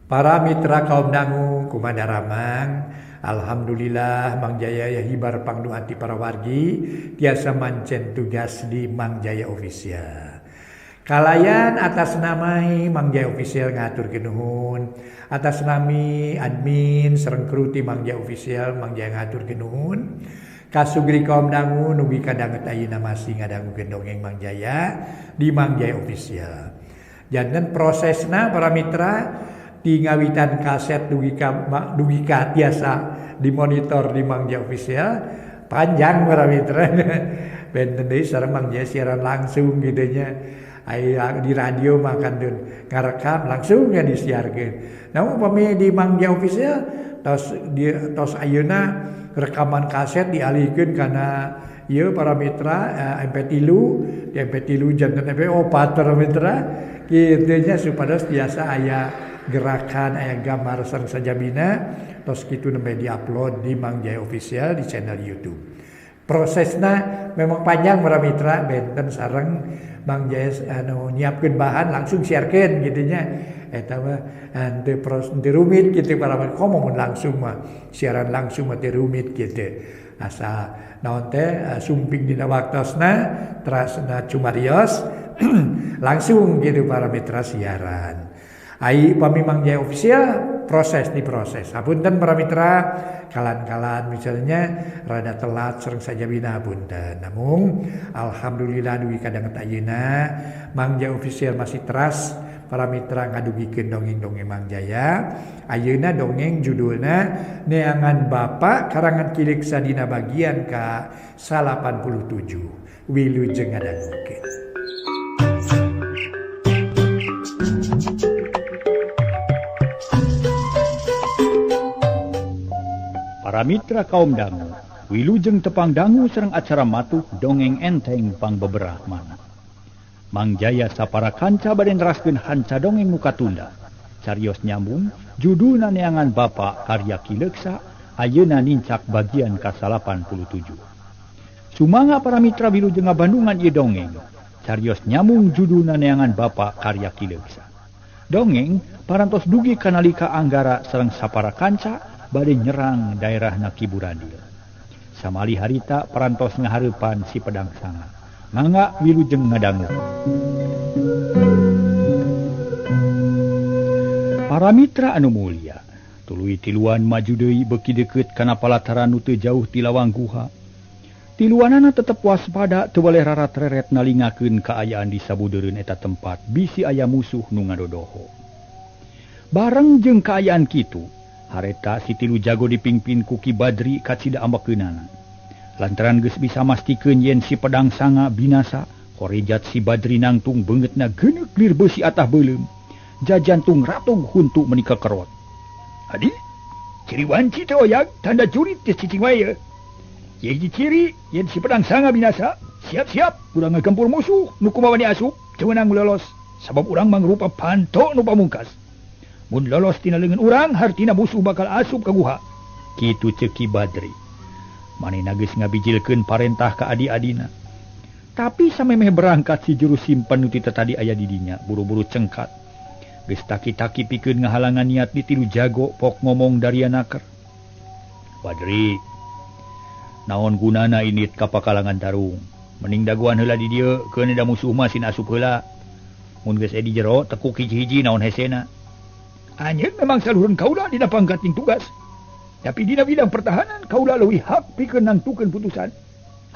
Para mitra kaum dangu kumaha daramang, alhamdulillah Mang Jaya ya hibar pangdoa ti para wargi tiasa mancen tugas di Mang Jaya Official. Kalayan atas namai Mang Jaya Official ngaturkeun nuhun, atas nami admin sareng kru ti Mang Jaya Official Mang Jaya ngaturkeun nuhun. Kasugri kaum dangu nugi kadanget ayeuna masih ngadangukeun dongeng Mang Jaya di Mang Jaya Official. Janten prosesna para mitra di ngawitan kaset dugi ka tiasa dimonitor di Mang Jaya Official panjang para mitra. Benten deui sareng Mang Jaya siaran langsung gitu nya. Aya di radio mah kantun ngarekam langsung nya disiarkeun. Namun upami di Mang Jaya Official tos di tos ayeuna rekaman kaset dialihkeun kana ieu para mitra MP3, di MP3 janten MP4 para mitra kitu nya supados tiasa aya gerakan aya gambar sareng sajabina tos kitu nembe diupload di Mang Jaya Official di channel YouTube. Prosesna memang panjang para mitra, benten sareng Mang Jaya anu nyiapkeun bahan langsung siarkeun kitu nya. Eta mah henteu proses henteu rumit kitu para mitra. Komo mun langsung mah siaran langsung mah teu rumit kitu. Asa naon teh sumping dina waktosna terasna cumarios langsung gitu para mitra siaran. Ai upami Mang Jaya Official proses di proses. Hapunten para mitra kalan-kalan misalnya rada telat sareng sajabina hapunten. Namun alhamdulillah dugi kadanget ayeuna Mang Jaya Official masih teras para mitra ngadugikeun dongeng-dongeng Mang Jaya. Ayeuna dongeng judulna Neangan Bapa karangan Ki Leuksa dina bagian ka 87. Wilujeng ngadangukeun. Para mitra kaum dangu, wilujeng tepang dangu sareng acara matuh dongeng enteng pangbeberah mana. Mang Jaya sapara kanca bade neraskeun hanca dongeng nu katunda. Carios nyambung, judulna Neangan Bapa karya Ki Leuksa, ayeuna nincak bagian ka-87. Sumangga para mitra wilujeng ngabandungan ieu dongeng. Carios nyambung judulna Neangan Bapa karya Ki Leuksa. Dongeng parantos dugi kanalika Anggara sareng sapara kanca bade nyerang daerah Ki Burandil. Samali harita parantos ngahareupan si pedang sanga. Mangga wilujeng ngadangu. Para mitra anu mulia, tuluy tiluan maju deui beuki deukeut kana palataran nu teu jauh ti lawang guha. Tiluanana tetep waspada teu baleh rarat-reret nalingakeun kaayaan di sabudeureun eta tempat bisi aya musuh nu ngadodoho. Bareng jeung kaayaan kitu, hareta si tilu jago dipingpin ku Ki Badri kacida ambekeunana. Lantaran geus bisa mastikeun yen si pedang sanga binasa, korejat si Badri nangtung beungeutna geuneuk lir beusi atah beuleum. Jajantung ratung huntu meuni kekerot. Adi, ciri wanci teh oyag tanda jurit teh cicing wae. Ye hiji ciri yen si pedang sanga binasa, siap-siap urang ngagempur musuh nu kumaha wani asup teu meunang lolos sabab urang mangrupa panto nu pamungkas. Mun lolos tina leungeun urang hartina musuh bakal asup ka guha. Kitu ceuk Ki Badri. Manehna geus ngabijilkeun parentah ka adi-adina. Tapi samemeh berangkat si juru simpen nu tita tadi aya di dinya buru-buru cengkat. Geus taki-taki pikeun ngahalangan niat di tilu jago pok ngomong daria naker. Badri, naon gunana init ka pakalangan tarung? Mending dagoan heula di dieu keun da musuh mah sin asup heula. Mun geus di jero tekuk hiji-hiji naon hesena. Anjeun memang saluhurun kaula dina pangkat jeung tugas. Tapi dina bidang pertahanan kaula leuwih hak pikeun nangtukeun putusan.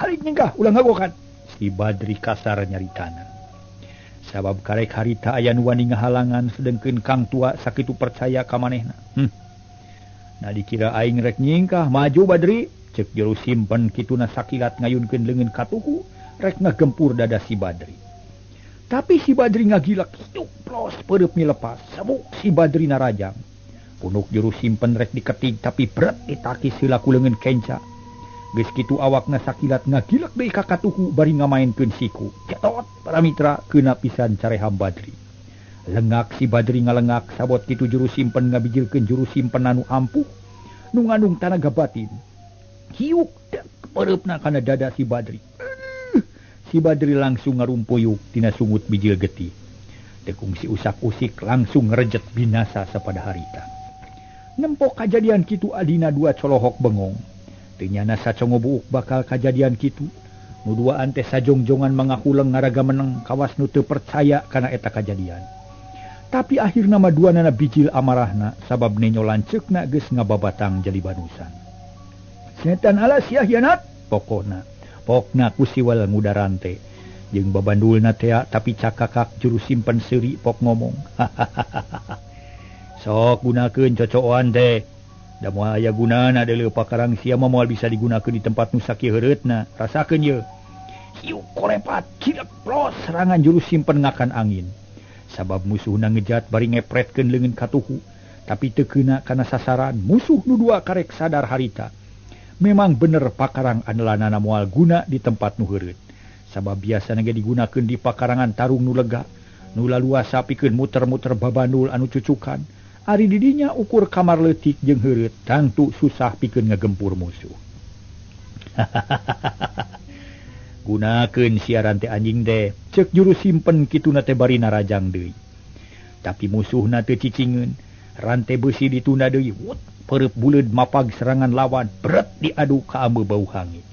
Halik nyengkah ulah ngagokan. Si Badri kasar nyaritana. Sabab karek harita aya nu wani ngahalangan sedengkeun Kang Tua sakitu percaya ka manehna. Nah dikira aing rek nyingkah maju Badri, cek juru simpen kituna sakilat ngayunkeun leungeun katuhu rek ngagempur dada si Badri. Tapi si Badri ngagilak hidup plos peureub milepas, sabuk si Badri narajang. Punuk juru simpen rek diketig tapi berat ditakis heula ku leungeun kenca. Geus kitu awakna sakilat ngagilak deui ka katuhu bari ngamaenkeun siku. Cetot para mitra keuna pisan careham Badri. Lengak si Badri ngalengak sabot kitu juru simpen ngabijilkeun juru simpen anu ampuh nu ngandung tanaga batin. Hiuk dek peureupna kana dada si Badri. Si Badri langsung ngarumpuyuk tina sungut bijil getih. Teu kungsi usak-usik langsung ngerejet binasa sapada harita. Nempok kajadian kitu adina dua colohok bengong. Teu nyana sacongo buuk bakal kajadian kitu. Nu duaan teh sajongjongan mangakuleng ngaraga meneng kawas nu teu percaya kana eta kajadian. Tapi akhirna mah duanana bijil amarahna sabab nenyo lanceukna geus ngababatang jadi banusan. Setan ala sia hianat pokona. Pokna ku siwal ngudarante. Jeung babandulna tea tapi cakakak juru simpen seuri pok ngomong. Sok gunakeun cocoan teh. Da moal aya gunana deuleu pakarang sia mah moal bisa digunakeun di tempat nu sakieu heureutna. Rasakeun ye. Hiu korepat cilek plos serangan juru simpen ngakan angin. Sabab musuhna ngejat bari ngepretkeun leungeun katuhu, tapi teu keuna kana sasaran musuh nu dua karek sadar harita. Memang bener pakarang andelanana moal guna di tempat nu heureut. Sabab biasana ge digunakeun di pakarangan tarung nu lega, nu laluasa pikeun muter-muter babandul anu cucukan. Ari didinya ukur kamar leutik jeung heureut tangtu susah pikeun ngagempur musuh. Gunakeun siaran teh anjing teh, ceuk juru simpen kituna teh bari narajang deui. Tapi musuhna teu cicingeun, rante beusi ditunda deui, wut peureub buleud mapag serangan lawan, bret diadu ka ameu bau hangit.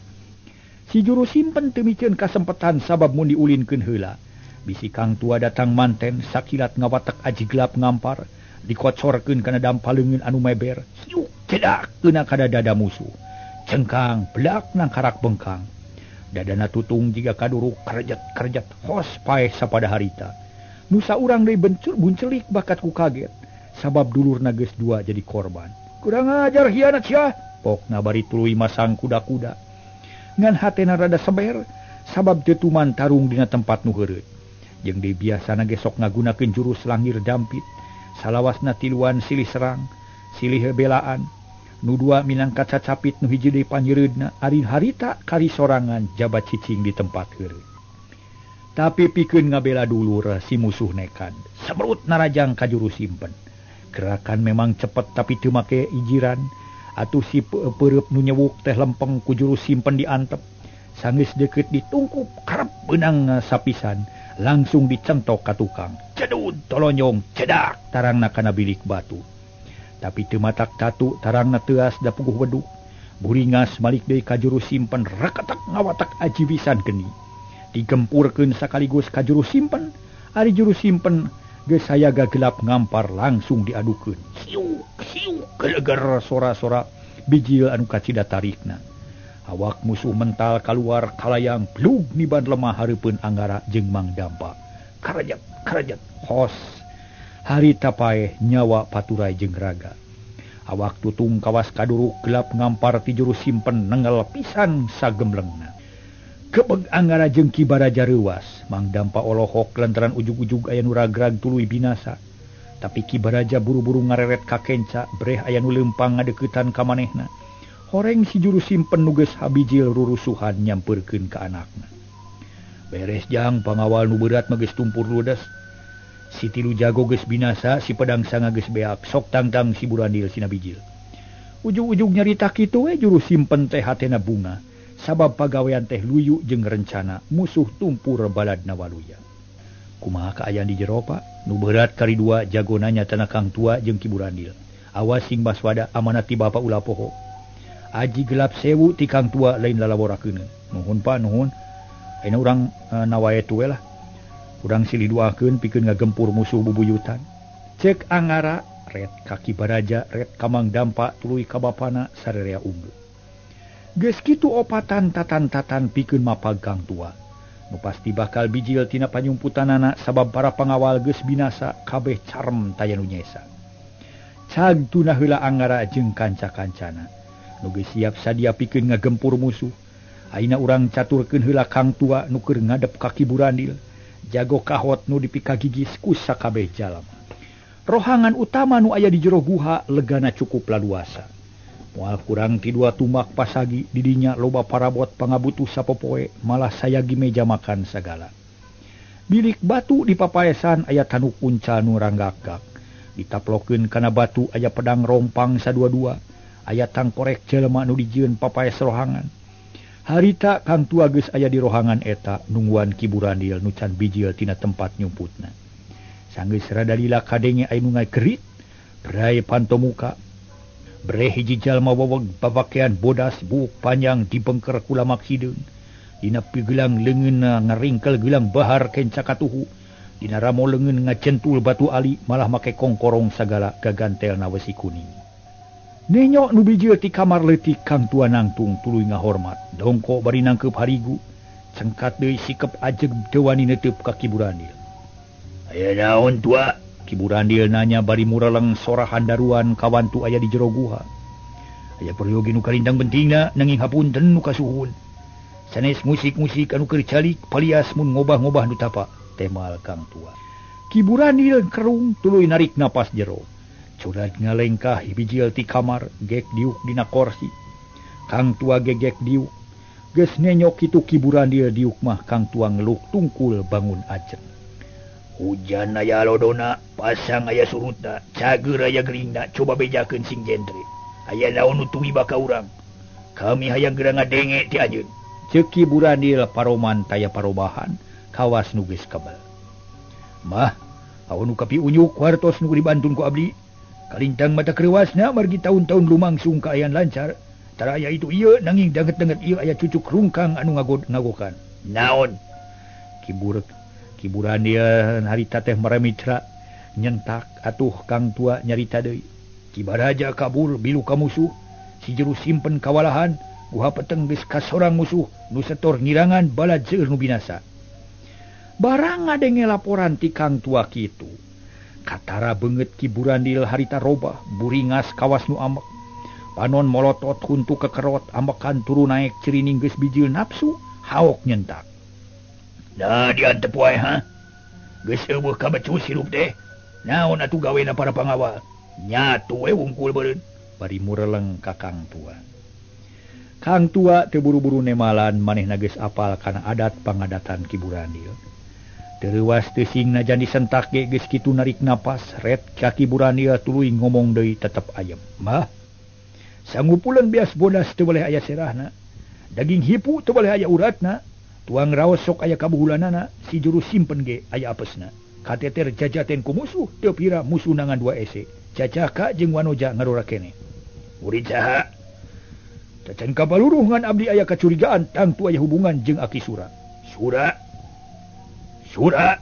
Si juru simpen teu miceun kasempetan sabab mun diulinkeun heula. Bisi Kang Tua datang manten sakilat ngawatek aji gelap ngampar, dikocorkeun kana dampa leungeun anu meber, hiuk cedak keuna kana dada musuh. Cengkang blak nang karak bengkang. Dadana tutung jiga kaduruk kerjet-kerjet hos paeh sapada harita. Nu saurang deui buncelik bakat ku kaget sabab dulurna geus dua jadi korban. Kurang ajar hianat sia, pokna bari tuluy masang kuda-kuda. Ngan hatena rada seber sabab teu tuman tarung dina tempat nu heureut. Jeung deui biasana ge sok ngagunakeun jurus langir dampit. Salawasna tiluan silih serang, silih belaan. Nu dua minangka cacapit nu hiji deui panyeureudna, ari harita kari sorangan jabat cicing di tempat heureut. Tapi pikeun ngabela dulur si musuh nekad. Semerut narajang ka juru simpen. Gerakan memang cepet tapi teu make ijiran. Atuh si peureub nu nyewuk teh lempeng ku juru simpen diantep. Sanggeus deukeut ditungkup karep beunang sapisan, langsung dicentok ka tukang. Cedud tolonyong cedak tarangna kana bilik batu. Tapi teu matak tatu tarangna teuas da puguh weduk. Buringas malik deui ka juru simpen reketek ngawatek aji wisan geni. Digempurkeun sakaligus ka juru simpen, ari juru simpen geus sayaga gelap ngampar langsung diadukeun. Hiuk hiuk geleger sora-sora bijil anu kacida tarikna. Awak musuh mental kaluar kalayang blug niban lemah hareupeun Anggara jeung Mang Dampa. Karejat karejat hos. Harita paeh nyawa paturai jeung raga. Awak tutung kawas kaduruk gelap ngampar ti juru simpen nengel pisan sagemlengna. Kebeg Anggara jeung Ki Baraja reuwas. Mang Dampa olohok lantaran ujug-ujug aya nu ragrag tuluy binasa. Tapi Ki Baraja buru-buru ngareret ka kenca breh aya nu leumpang ngadeuketan ka manehna. Horeng si juru simpen nu geus habijil rurusuhan nyampeurkeun ka anakna. Beres jang pangawal nu berat mah geus tumpur ludes. Si tilu jago geus binasa, si pedang sanga geus beak, sok tangtang si Burandil sina bijil. Ujug-ujug nyarita kitu we juru simpen teh hatena bunga, sabab pagawean teh luyu jeung rencana musuh tumpur baladna waluya. Kumaha kaayaan di jero Pak? Nu berat kari dua jagona nyatana Kang Tua jeung Ki Burandil. Awas sing baswada amanat ti bapa ulah poho. Aji gelap sewu ti Kang Tua lain lalaborakeun. Nuhun Pak, nuhun. Ayeuna urang nawae tu we lah. Urang silih duakeun pikeun ngagempur musuh bubuyutan. Ceuk Anggara, ret ka Ki Baraja, ret ka Mang Dampa tuluy ka bapana sarerea unggul. Geus kitu opatan tatan-tatan pikeun mapag Kang Tua. Nu pasti bakal bijil tina panyumputanana sabab para pangawal geus binasa kabeh carem taya nu nyesa. Cag tuna heula Anggara jeung kanca-kancana. Nu geus siap sadia pikeun ngagempur musuh. Ayeuna urang caturkeun heula Kang Tua nu keur ngadep ka Ki Burandil. Jago kahot nu dipikagigis ku sakabeh jalma. Rohangan utama nu aya di jero guha legana cukup laluasa. Moal kurang ti dua tumak pasagi didinya loba parabot pangabutuh sapopoe malah sayagi meja makan sagala. Bilik batu di papaesan aya tanuk unca nu ranggakgak. Ditaplokeun kana batu aya pedang rompang sadua-dua, aya tangkorek jelema nu dijieun papaes rohangan. Harita Kang Tua geus aya di rohangan eta nungguan Ki Burandil nu can bijil tina tempat nyumputna. Sanggeus rada lila kadenge aya nu ngagerit, bray panto muka. Breh hiji jalma weweg papakean bodas buuk panjang dibengker ku lamak hideung. Dina pigelang leungeunna ngaringkel gelang bahar kenca katuhu. Dina ramo leungeun ngacentul batu ali malah make kongkorong sagala gagantelna wesi kuning. Nenyok nu bijil ti kamar leutik Kang Tua nangtung tuluy ngahormat. Dongko bari nangkeup harigu, cengkat deui sikep ajeg teu wani neuteub ka Ki Burandil. Aya naon tua? Ki Burandil nanya bari mureleng sora handaruan kawantu aya di jero guha. Aya peryogi nu kalindang pentingna nanging hapunten nu kasuhun. Sanes musik-musik anu keur calik palias mun ngobah-ngobah nu tapa, temal Kang Tua. Ki Burandil kerung tuluy narik napas jero. Curhat ngalengkah bijil ti kamar gek diuk dina korsi. Kang Tua gegek diuk. Geus nenyok kitu Ki Burandil diuk mah Kang Tua ngeluk tungkul bangun ajen. Hujan aya lodona, pasang aya surutna, cager aya geringna, coba bejakeun sing jentre. Aya naon nu tumiba ka urang? Kami hayang geura ngadenge ti anjeun. Ceuk Ki Burandil paroman taya parobahan, kawas nu geus kebel. Mah, awan nu kapiunyuk wartos nu dibantun ku abdi. Kalintang mata krewasna margi taun-taun lumangsung kaayaan lancar. Tara aya itu ieu nanging danget-danget ieu aya cucuk rungkang anu ngagokan. Naon? Ki Burandil harita teh maremitra nyentak atuh Kang Tua nyarita deui. Ki Baraja kabur bilu ka musuh, si juru simpen kawalahan, guha peteng geus kasorang musuh nu setor ngirangan balad seueur nu binasa. Barang ngadenge laporan ti Kang Tua kitu. Katara beungeut Ki Burandil harita robah, buringas kawas nu amek. Panon molotot huntu kekerot, ambekan turu naek cirining geus bijil nafsu, haok nyentak. Nah diantep wae ha. Geus eueuh kabecus hirup teh. Naon atuh gawena para pangawal? Nyatu we wungkul beureun. Bari mureleng ka Kang Tua. Kang Tua teu buru-buru nemalan manehna geus apal kana adat pangadatan Ki Burandil. Teu reuas teu sing najan disentak ge geus kitu narik napas ret ka Ki Burandil tuluy ngomong deui tetep ayem. Mah sangupuleun bias bodas teu boleh aya serahna. Daging hipu teu boleh aya uratna. Tuang raos sok aya kabuhulanana, si juru simpen ge aya apesna. Kateter jajaten ku musuh teu pira musuh nangan dua ese. Cacaka jeung Wanoja ngarora kene. Murid saha? Cacan kabaluruh ngan abdi aya kacurigaan tangtu aya hubungan jeung Aki Sura. Sura? Sura?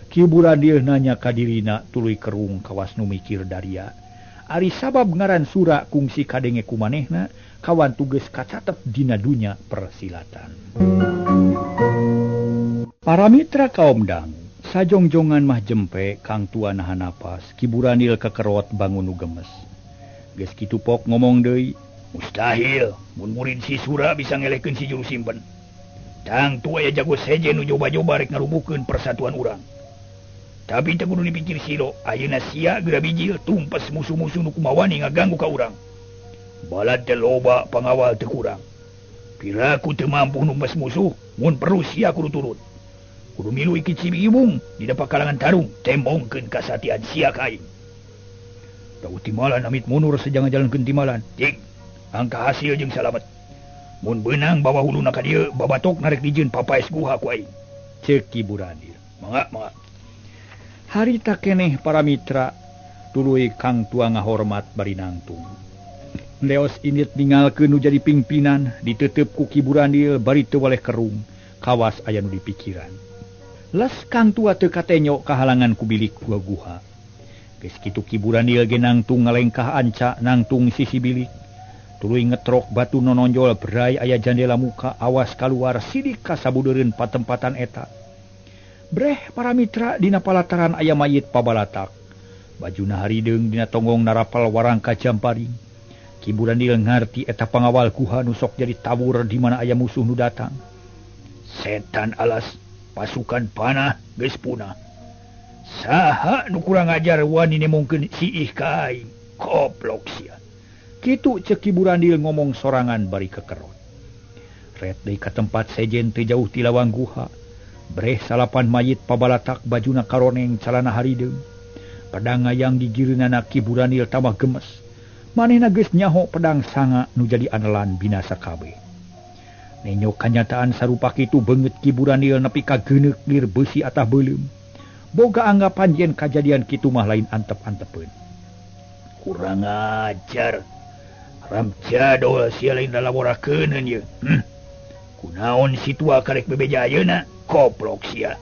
Ki Burandil nanya ka dirina tuluy kerung kawas nu mikir daria. Ari sabab ngaran Sura kungsi kadenge ku manehna kawan tugas kacatet dina dunya persilatan. Para mitra kaum dangu, sajongjongan mah jempe Kang Tua nahan napas, Ki Burandil kekerot bangun nu gemes. Geus kitu pok ngomong deui, mustahil mun murid si Sura bisa ngelehkeun si juru simpen. Tangtu aya jago sejen nu coba-coba rek ngarubuhkeun persatuan urang. Tapi teu kudu dipikir silo, ayeuna sia geura bijil tumpes musuh-musuh nu kumawani ngaganggu ka urang. Balad teh loba pangawal teu kurang. Piraku teu mampu numpes musuh, mun perlu sia kudu turut. Kudu milu iki Cibiung di pakalangan tarung, tembongkeun kasatian sia ka aing. Tau timalan amit mundur sejangan jalankeun timalan. Cik, angka hasil jeung salamet. Mun beunang bawa huluna ka dieu, babatok narek dijieun papaes guha ku aing. Ceuk Ki Burandil. Mangga, mangga. Harita keneh para mitra, tuluy Kang Tua ngahormat bari nangtung. Leos indit ninggalkeun nu jadi pingpinan, diteuteup ku Ki Burandil bari teu waleh kerung, kawas aya nu dipikiran. Les Kang Tua teu katenyo kahalangan ku bilik guha. Geus kitu Ki Burandil ge nangtung ngalengkah anca nangtung sisi bilik. Tuluy ngetrok batu nononjol berai aya jandela muka awas kaluar sidik ka sabudeureun patempatan eta. Breh para mitra dina palataran aya mayit pabalatak. Bajuna harideung dina tonggong narapal warangka jamparing. Ki Burandil ngarti eta pangawal guha nu sok jadi tawur di mana aya musuh nu datang. Setan alas, pasukan panah geus punah. Saha nu kurang ajar wani nemongkeun siih ka aing. Koplok sia. Kitu ceuk Ki Burandil ngomong sorangan bari kekerot. Ret deui ka tempat sejen teu jauh ti lawang guha. Breh salapan mayit pabalatak bajuna karoneng calana harideung. Pedang ngayang gigireunana Ki Burandil tambah gemes. Manehna geus nyaho pedang sanga nu jadi andalan binasa kabeh. Nenyo kanyataan sarupa kitu beungeut Ki Burandil nepi ka geuneuk lir beusi atah beuleum. Boga anggapan yen kajadian kitu mah lain antep-antepeun. Kurang ajar. Haram jadol sia lain lalaborakeun ieu. Kunaon si tua karek bebeja ayeuna? Koplok sia.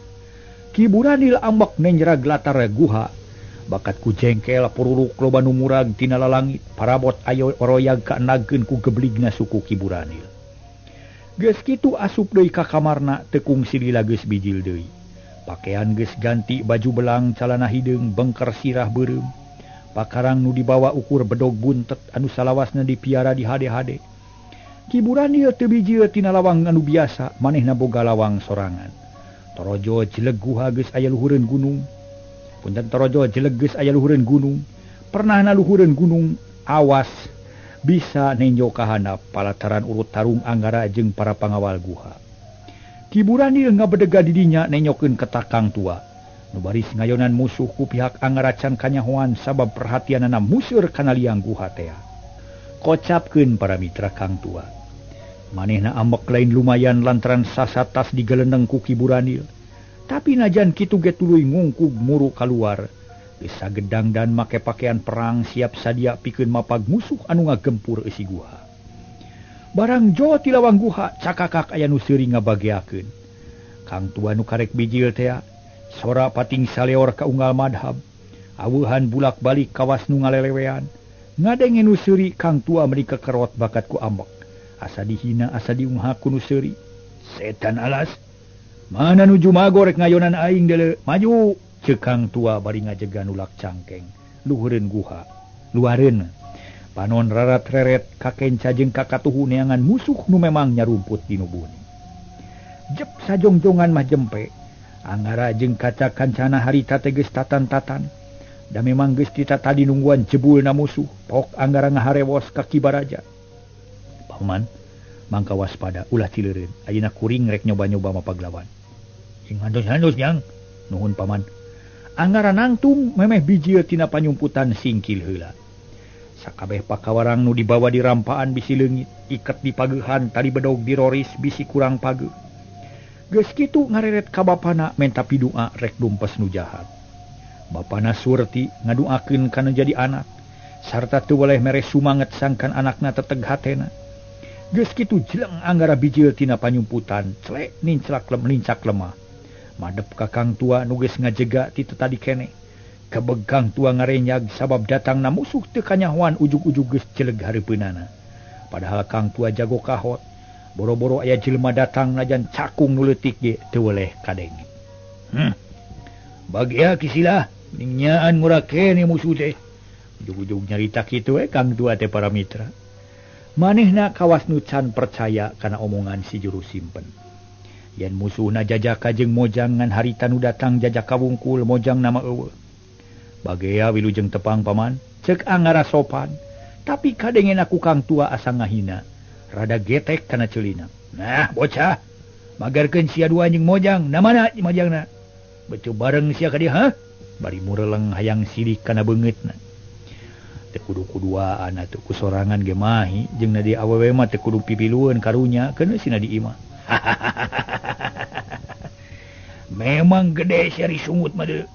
Ki Buranil ambek nenjrag latar guha. Bakat ku jengkel pururuk loba nu murag tina lalangit, parabot ayo oroyag kaenagkeun ku gebligna suku Ki Buranil. Geus kitu asup deui ka kamarna teu kungsi lila geus bijil deui. Pakean geus ganti baju belang calana hideung bengker sirah beureum. Pakarang nu dibawa ukur bedog buntet anu salawasna dipiara di hade-hade. Ki Buranil teu bijil tina lawang anu biasa, manehna boga lawang sorangan. Torojo jeleg guha geus aya luhureun gunung. Punten torojo jeleg geus aya luhureun gunung. Pernahna luhureun gunung awas bisa nenjo ka handap palataran urut tarung Anggara jeung para pangawal guha. Ki Buranil ngabedega di dinya nenyokeun ketakang tua. Nu baris ngayonan musuh ku pihak Anggara can kanyahoan sabab perhatianana museur kana liang guha tea. Kocapkeun para mitra Kang Tua. Manehna ambek lain lumayan lantaran sasatas digeleneng ku Ki Buranil. Tapi najan kitu ge tuluy ngungkug muru kaluar. Geus sagedang dan make pakaian perang siap sadia pikeun mapag musuh anu ngagempur eusi guha. Barang jo ti lawang guha cakakak aya nu seuri ngabageakeun. Kang Tua nu karek bijil tea, sora pating saleor ka unggal madhab. Aweuhan bulak-balik kawas nu ngalelewean. Ngadenge nu seuri Kang Tua meuni kekerot bakat ku ambek. Asa dihina asa diunghak ku nu seuri. Setan alas. Mana nu jumago rek ngayonan aing deuleu. Maju ceuk Kang Tua bari ngajega nulak cangkeng. Luhureun guha. Luareun. Panon rarat-reret kakenca jeung kakatuhu neangan musuh nu memang nyarumput di nubun. Jep sajongjongan mah jempe. Anggara jeung kaca kancana harita teh geus tatan-tatan. Da memang geus tadi nungguan jebulna musuh. Pok Anggara ngaharewos ka Ki Baraja. Paman, mangka waspada ulah cileureun. Ayeuna kuring rek nyoba-nyoba mapaglawan. Sing hantos-hantos jang. Nuhun paman. Anggara nangtung memeh bijil tina panyumputan singkil heula. Sakabeh pakawarang nu dibawa di rampaan bisi leungit, iket di pageuhan, tali bedog diroris bisi kurang pageuh. Geus kitu ngareret ka bapana menta pidua rek dumpes nu jahat. Bapana Surti ngaduakeun kana jadi anak, sarta teu weleh mere sumanget sangkan anakna teteg hatena. Geus kitu jeleng Anggara bijil tina panyumputan, celek ninclak lincak lemah. Madep ka Kang Tua nu geus ngajega ti tadi keneh. Kebeg Kang Tua ngarenyag sabab datangna musuh teu kanyahoan ujug-ujug geus celeg hareupeunana. Padahal Kang Tua jago kahot, boro-boro aya jelema datang najan cakung nu leutik ge teu weleh kadenge. Bagia kisilah ning nyaan ngora keneh musuh teh. Ujug-ujug nyarita kitu we Kang Tua teh para mitra. Manehna kawas nu can percaya kana omongan si juru simpen. Yen musuhna jajaka jeung mojang ngan harita nu datang jajaka wungkul mojang nama eueuh. Bagea wilujeng tepang paman, cek Anggara sopan, tapi kadengen aku Kang Tua asa ngahina, rada getek kana ceulina. Nah, bocah, magarkeun sia dua jeung mojang, na mana mojangna? Becu bareng sia ka dieu, ha? Bari mureleng hayang sidik kana beungeutna. Teu kudu kuduaan atuh ku sorangan ge mahi, jeung na di awewe mah teu kudu pipilueun karunya, keun sina di imah. Memang gede sia risungut mah deui.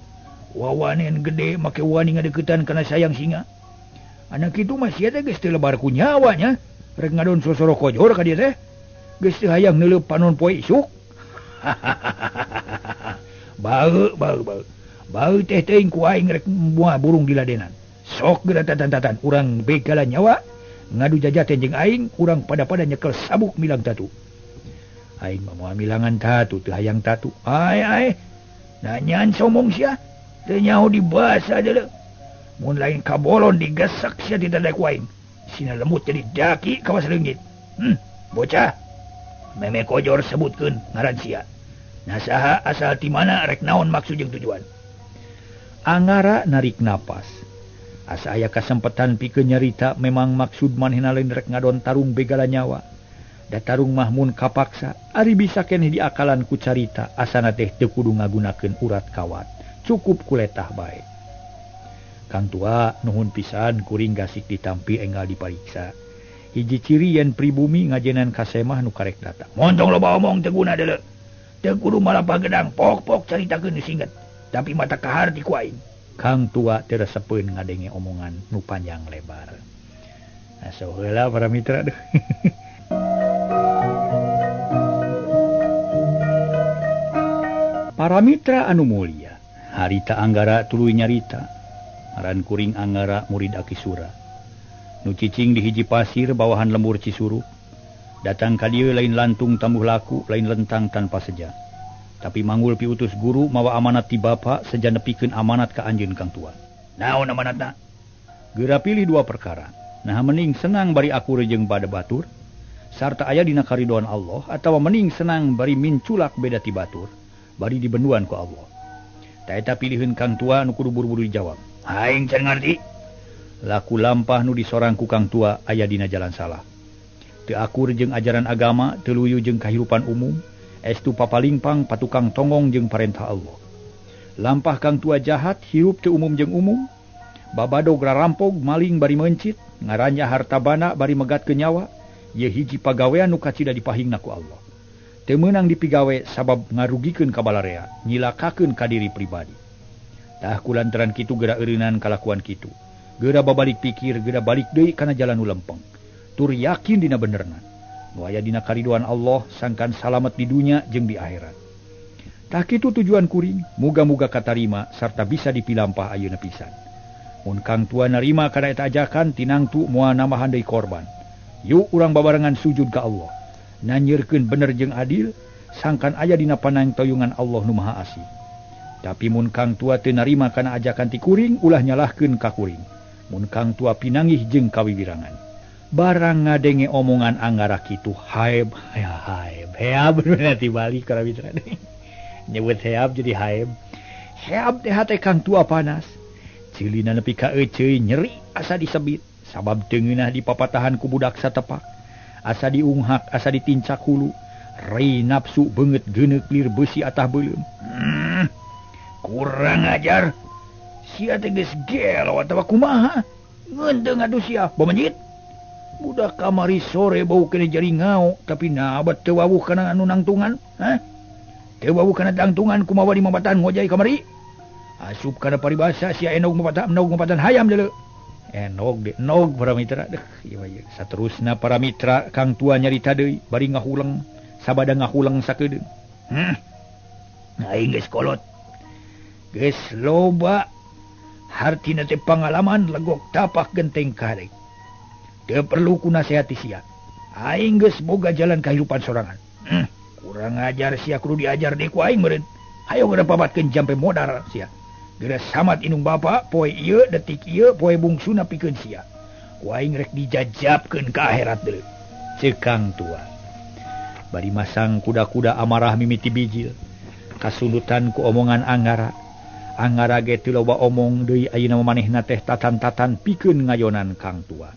Wawanen gede make wani ngadeukeutan kana sayang singa. Anak kitu mah sia teh geus teu lebar ku nyawa nya. Rek ngadon sosoro kojor ka dieu teh. Geus teu hayang neuleup panon poe isuk. Bau bau bau. Bau teh teuing ku aing rek buah burung diladenan. Sok geura tatan-tatan urang begala nyawa ngadu jajaten jeung aing urang pada-pada nyekel sabuk milang tatu. Aing mah moal milangan tatu teu hayang tatu. Ai ai. Nanyaan somong sia. Teu nyaho dibasa deuleu. Mun lain kabolon digesek sia ti dadek waing. Sina lemut jadi daki kawas leungit. Bocah. Meme kojor sebutkeun ngaran sia. Nasaha asal ti mana rek naon maksud jeung tujuan. Anggara narik napas. Asa aya kasempetan pikeun nyarita memang maksud manehna lain rek ngadon tarung begala nyawa. Da tarung mah mun kapaksa ari bisa keneh diakalan ku carita asana teh teu kudu ngagunakeun urat kawat. Cukup kuletah bae. Kang Tua nuhun pisan kuring gasik ditampi enggal dipariksa. Hiji ciri yen pribumi ngajenan kasemah nu karek datang. Montong loba omong teu guna deuleu. Teu kudu malapah gedang pok-pok caritakeun nu singget. Tapi mata kaharti ku aing. Kang tua teu resepeun ngadenge omongan nu panjang lebar. Nah, so heula para mitra deh. Para mitra anu mulia, harita Anggara tuluy nyarita. Ngaran kuring Anggara murid Aki Sura. Nu cicing di hiji pasir bawahan lembur Cisurup. Datang ka dieu lain lantung tambuh laku, lain lentang tanpa seja. Tapi manggul piutus guru mawa amanat ti bapa seja nepikeun amanat ka anjeun Kang Tua. Naon amanatna? Geura pilih dua perkara. Nah mending senang bari akur jeung bade batur sarta aya dina karidoan Allah atawa mending senang bari minculak beda ti batur bari dibenduan ku Allah. Ta eta piliheun Kang Tua nu kudu buru-buru dijawab. Aing can ngarti. Laku lampah nu disorang ku Kang Tua aya dina jalan salah. Teu akur jeung ajaran agama, teu luyu jeung kahirupan umum, estu papalingpang patukang tonggong jeung parentah Allah. Lampah Kang Tua jahat, hirup teu umum jeung umum, babadog rarampog, maling bari meuncit, ngaranya harta bana bari megat ke nyawa, ye hiji pagawean nu kacida dipahingna ku Allah. Teu meunang dipigawe sabab ngarugikeun ka balarea, nyilakakeun ka diri pribadi. Tah kulantaran kitu geura eureunnan kalakuan kitu. Geura babalik pikir, geura balik deui kana jalan nu lempeng. Tur yakin dina benerna. Nu aya dina karidoan Allah sangkan salamet di dunya jeung di akhirat. Tah kitu tujuan kuring, muga-muga katarima sarta bisa dipilampah ayeuna pisan. Mun Kang Tua narima kana eta ajakan tinangtu moal nambahan deui korban. Yuk urang babarengan sujud ka Allah. Nanyeurkeun bener jeung adil sangkan aya dina panangtoyungan Allah nu Maha Asih. Tapi mun Kang Tua teu narima kana ajakan ti kuring ulah nyalahkeun ka kuring. Mun Kang Tua pinanggih jeung kawiwirangan. Barang ngadenge omongan Anggara kitu haeb ya haeb heab nanti balik ka mitra nyebut heab jadi haeb heab teh hate Kang Tua panas ceulina nepi ka euceuy nyeri asa disebit sabab teu ngeunah dipapatahan ku budak satepak asa diunghak asa ditincak hulu rei nafsu beungeut geuneuk lir beusi atah beuleum. Kurang ajar sia teh geus gelo atawa kumaha ngeundeung atuh sia bamenjit. Budak kamari sore bau kene jari ngao tapi nabat teu wawuh kana anu nangtungan, hah? Teu wawuh kana tangtungan kumawa di mapatan ngojay kamari. Asup kana paribasa sia enog mapatan enog mapatan hayam deuleu. Enog de enog para mitra deuh ieu mah saterusna para mitra Kang Tua nyarita deui bari ngahuleng sabada ngahuleng sakedeung. Aing geus kolot. Geus loba hartina teh pangalaman legok tapak genteng karek. Teu perlu ku nasehati sia. Aing geus boga jalan kahirupan sorangan. Kurang ajar sia kudu diajar deui ku aing meureun. Hayo geura pabatkeun jampe modar sia. Geura samat indung bapa poe ieu detik ieu poe bungsuna pikeun sia. Ku aing rek dijajabkeun ka akhirat deui. Ceuk Kang Tua. Bari masang kuda-kuda amarah mimiti bijil. Kasundutan ku omongan Anggara. Anggara ge teu loba omong deui ayeuna manehna teh tatan-tatan pikeun ngayonan Kang Tua.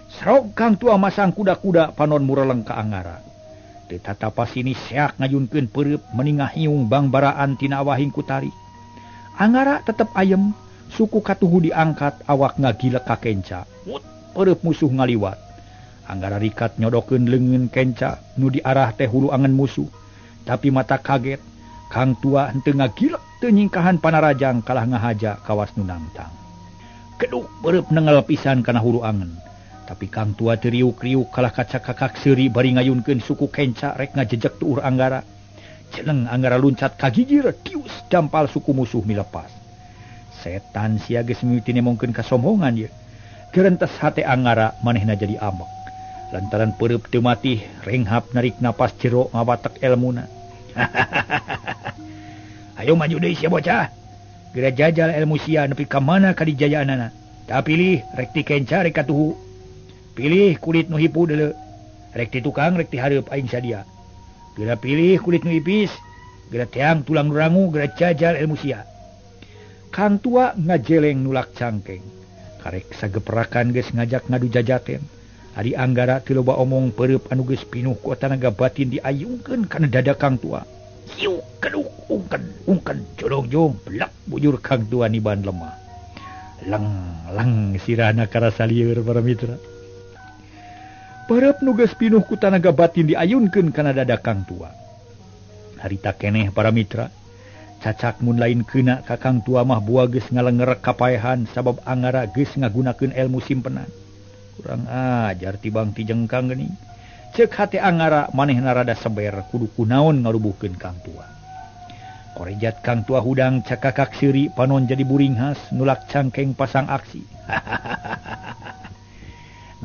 Serok Kang Tua masang kuda-kuda panon mureleng ka Anggara. Teu tatapa sini seak ngayunkeun peureub meningah hiung bangbaraan tina awahing kutari. Anggara tetep ayem, suku katuhu diangkat awak ngagilek ka kenca. Ut peureub musuh ngaliwat. Anggara rikat nyodokeun leungeun kenca nu diarah teh hulu angen musuh. Tapi mata kaget, Kang Tua henteu ngagilek teu nyingkahan panarajang kalah ngahaja kawas nu nangtang. Keduk peureub nengel pisan kana hulu angen. Tapi Kang Tua teu riuk-riuk kalah kacakakak seuri bari ngayunkeun suku kenca rek ngajejek tuur Anggara. Celeng Anggara luncat kagigir tius dampal suku musuh milepas. Setan sia geus mimiti nemongkeun kasombongan ieu. Gerentes hate Anggara manehna jadi amek. Lantaran peureub teu matih renghap narik napas jero ngawatek elmuna. Hayo maju deui sia bocah. Geura jajal ilmu sia nepi ka mana kadijayaanana. Ta pilih rek ti kenca rek katuhu. Pilih kulit nu hipu deuleu. Rek ti tukang rek ti hareup aing sadia. Geura pilih kulit nu ipis, geura teang tulang nu rangu, geura jajal ilmu sia. Kang Tua ngajeleng nulak cangkeng. Karek sageperakan geus ngajak ngadu jajaten. Ari Anggara teu loba omong peureub anu geus pinuh ku tanaga batin diayungkeun kana dada Kang Tua. Hiu keduk ungken ungken jolongjong belak bujur Kang Tua niban lemah. Leng leng sirahna karasa lieur para mitra. Peureub nu geus pinuh ku tanaga batin diayunkeun kana dada Kang Tua. Harita keneh para mitra, Cacak mun lain keuna ka Kang Tua mah buah geus ngalengerek kapaehan sabab Anggara geus ngagunakeun ilmu simpenan. Kurang ajar tibang ti jengkang geuning. Ceuk hate Anggara manehna rada seber kudu kunaon ngarubuhkeun Kang Tua. Korejat Kang Tua hudang cakakak seuri panon jadi buringhas nulak cangkeng pasang aksi.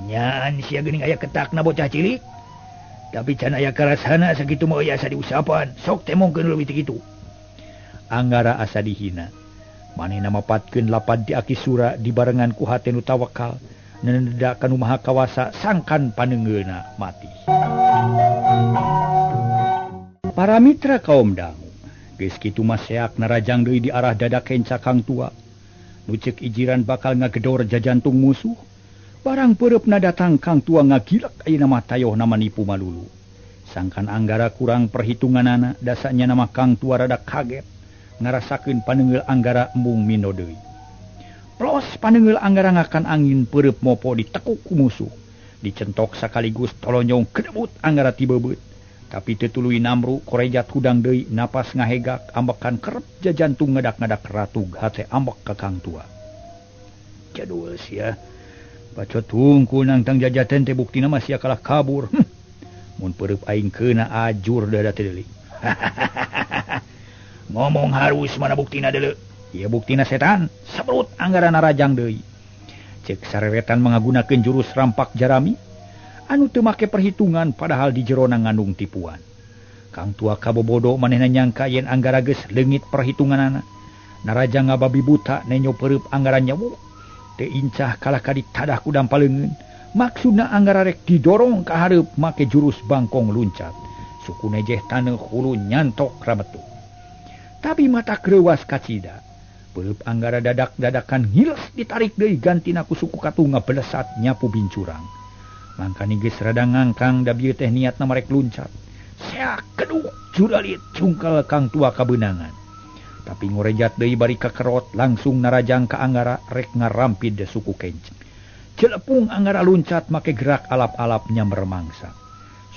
Nyaan sia geuning aya ketakna bocah cilik. Tapi can aya karasana sakitu mah aya asa diusapan. Sok temongkeun leuwih ti kitu. Anggara asa dihina. Manehna mapatkeun lapad ti Aki Sura dibarengan ku hate nu tawakal. Neneda ka nu maha kawasa sangkan paneungeulna mati. Para mitra kaum dangu, geus kitu mah seak narajang deui di arah dada kenca Kang Tua. Nu ceuk ijiran bakal ngagedor jajantung musuh. Barang peureupna datang Kang Tua ngagilek ayeuna mah tayohna manipu malulu. Sangkan Anggara kurang perhitunganana, dasanya nama Kang Tua rada kaget ngarasakeun paneungeul Anggara embung mino deui. Plos paneungeul Anggara ngakan angin peureub mopo ditekuk ku musuh. Dicentok sakaligus tolonyong kedebut Anggara tibebeut. Tapi teu tuluy namru korejat hudang deui napas ngahegak ambekan kerep jajantung ngadak-ngadak ratug hate ambek ka Kang Tua. Jadul sia. Bacot hungkul nangtang jajaten teh buktina mah sia kalah kabur. Mun peureub aing keuna ajur dada teh deui. Ngomong harus mana buktina deuleu. Ieu buktina setan, sebrut Anggara narajang deui. Ceuk sareretan mangagunakeun jurus rampak jarami anu teu make perhitungan padahal di jerona ngandung tipuan. Kang Tua kabobodo manehna nyangka yen Anggara geus leungit perhitunganana. Narajang ngababi buta nenyo peureub Anggara nyewuk. Teu incah kalah ka ditadah ku dampaleungeun. Maksudna Anggara rek didorong ka hareup make jurus bangkong luncat. Suku nejeh taneuh hulu nyantok rametu. Tapi mata kreuwas kacida. Peureub Anggara dadak-dadakan ngiles ditarik deui gantina ku suku katuh ngabelesat nyapu bincurang. Mangkani geus rada ngangkang da bieu teh niatna marek luncat. Seak keduk juralit cungkal Kang Tua kabeunangan. Tapi ngorejat deui bari kakerot langsung narajang ka Anggara rek ngarampid suku kenceng. Celepung Anggara luncat make gerak alap-alap nyamber mangsa.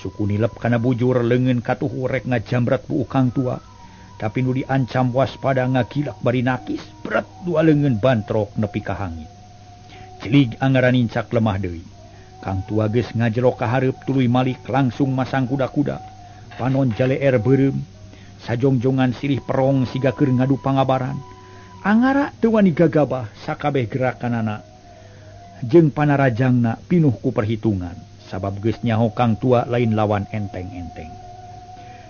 Suku nilep kana bujur leungeun katuhu rek ngajambret buuk Kang Tua. Tapi nu diancam waspada ngagilak bari nakis berat dua leungeun bantrok nepi ka hangit. Celig Anggara nincak lemah deui. Kang Tua geus ngajelo ka hareup tuluy malik langsung masang kuda-kuda. Panon jaleer beureum. Sajongjongan silih perong siga keur ngadu pangabaran. Anggara teu wani gagabah sakabeh gerakanana jeung panarajangna pinuh ku perhitungan sabab geus nyaho Kang Tua lain lawan enteng-enteng.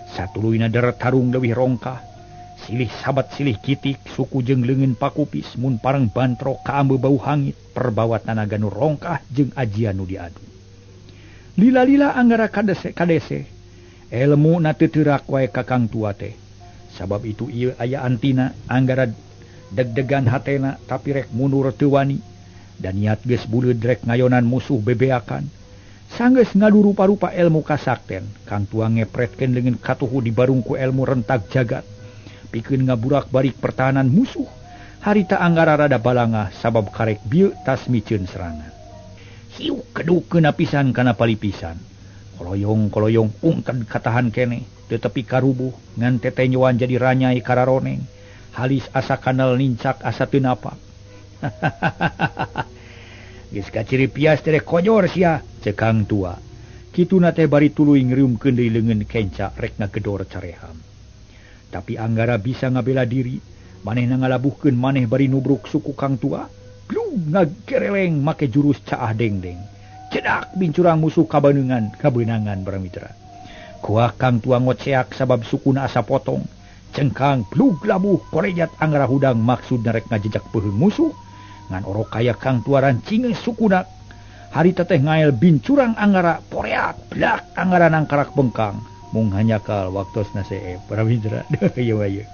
Satuluyna deret tarung leuwih rongkah, silih sabat silih kitik suku jeung leungeun pakupis mun pareng bantrok kaambe bau hangit perbawa tanaga nu rongkah jeung ajian nu diadu. Lila-lila Anggara kadese kadese elmu na teu teurak wae ka Kang Tua teh. Sabab itu ieu aya antina Anggara deg-degan hatena tapi rek mundur teu wani dan niat geus buleud rek ngayonan musuh bebeakan. Sanggeus ngadu rupa-rupa elmu kasakten, Kang Tua ngepretkeun leungeun katuhu dibarung ku elmu rentak jagat. Pikeun ngaburak-barik pertahanan musuh, harita Anggara rada balangah sabab karek bieu tas miceun serangan. Hiu keduk keuna pisan kana palipisan. Koloyong-koloyong ungked katahan keneh, teu tepi karubuh ngan tetenyoan jadi ranyai kararoneng. Halis asa kanal nincak asa teu napak. Geus kaciri pias teh kojor sia, ceuk Kang Tua. Kituna teh bari tuluy ngriumkeun deui leungeun kenca rek ngagedor careham. Tapi Anggara bisa ngabela diri, manehna ngalabuhkeun maneh bari nubruk suku Kang Tua. Glug ngagereleng make jurus caah dengdeng. Cedak bincurang musuh kabeunangan, kabeunangan baramitra. Kuah Kang Tua ngoceak sabab sukuna asa potong. Cengkang plug labuh korejat Anggara hudang maksudna rek ngajejak peuheung musuh. Ngan orok kaya Kang Tua rancingeun sukuna. Harita teh ngael bincurang Anggara poreak blak Anggara nangkarak bengkang. Mung hanyakal waktosna seep baramitra. Ieu ieu.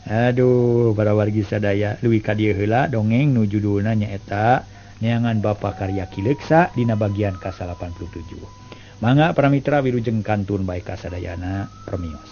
Aduh para wargi sadaya leuwih ka dieu heula dongeng nu judulna nyaeta Neangan Bapa Karya Ki Leuksa dina bagian ka-87. Mangga para mitra wilujeng kantun bae kasadayana permios.